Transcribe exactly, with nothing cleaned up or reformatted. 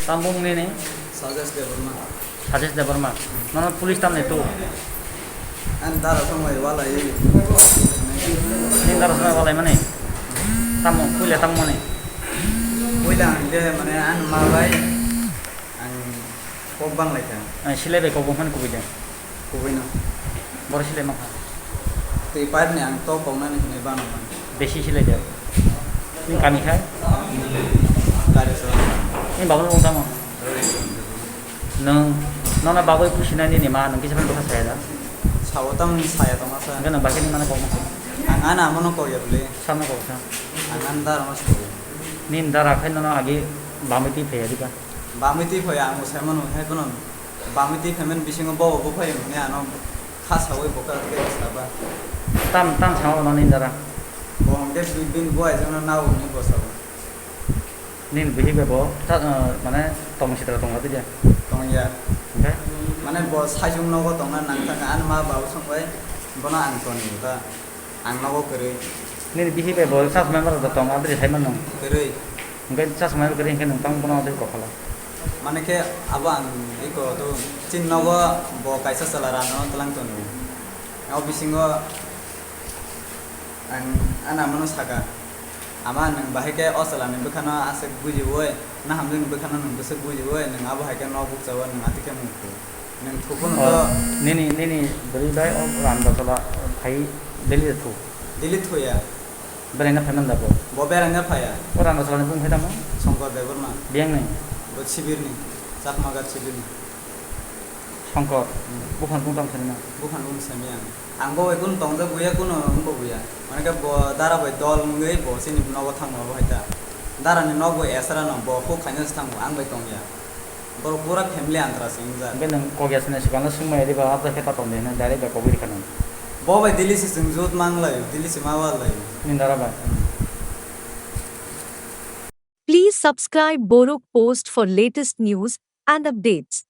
Tamo bumung nini? Sajesh Debbarma. Sajesh Debbarma. Nono police tamni tu? Ang dara tongbai walai. Nini dara tongbai walai mani? Tamo, puila tamo mani? Puila ang je mane ang ma bai ang kok bang lai kha. Ang silai bai kok bang mani kubui de? Kubui no. Boro silai ma kha? Twi pipe ni ang to kok nani hinwi bang mani. Besi silai de. Nini kami khai? Kare so. Nini baba no tamo? Nwng, nono bagwi pusinai nini ma, nwng kisa phano bwkha saya da? Sao tamo saya tongma sa. Hwnkhe nwng bagwi nini mano kokma sa? Ang ani amano kokya bwle. Samno koksa? Ang ani dara mas kokya. Nini dara khai nono agi bamwi twi phaiya diba? Bamwi twi phaiya, ang bo sai mano hai phano. Bamwi twi phaimani bisingo bobo bo phai hwnwi ano kha saui bo kha khe saba. Tam, tam sama bono nini dara? Bo hwnkhe bi-, bini bo aizwngno nao hwnwi bo sao. Nini bihik bai bo ta-, ah, mane tong sitra tong labi de? Tongya. Hwnkhe? Mane bo saichung nogo tongna nang thangkha, ani ma babu song bai bono ang toni ta. Ang nogo kwrwi. Nini bihik bai bo chasma bai rok tong, abri sai mano. Kwrwi. Hwnkhe chasma bai kwrwi hwnkhe nwng tamo bono tei kokhala. Mane khe abo ang iko tu chin nogo bo kaisa chwla rano tlang tongo. O bisingo ang ani amano saka. Ama nwng bahai khe o chwlani bwkhano aswk bujiui, na hamjakni bwkhano nwng bwswk bujiui, nwng abo hai khe nok bukchao nwng atwikhe mukhu. Nwng thuphano Oh, to nini, nini bwrwi bai o randa chwla phai daily thu? Daily thuya. Beraina phai man da bo? Bo beraina phaiya. O randa chwlani bumung hai tamo? Shankar Debbarma. Biyang ni? Bo Sibirni, Chakma Ghat Sibirni. Shankar, hmm, buphang bung tamo sani na? Buphang bung sani ang. Ang bo bai kunu tongjak buya, kunu wng bo buya. Mane khe bo dara bai dol wngwi bo chini nogo thangma bo hai ta. Dara ni nok bo esra no, bo huk khaina se thango, ang bai tongya. Boro pura family antra se wngjak. Hwnkhe nwng kok ya sini swkang no swngmaya diba, abo khe ta tong di hwnwi direct bai kogwi rikha nang. Bo bai daily se chwng jut mang lai, daily se ma wa lai. Nini dara bai? Hmm. Please subscribe Borok Post for latest news and updates.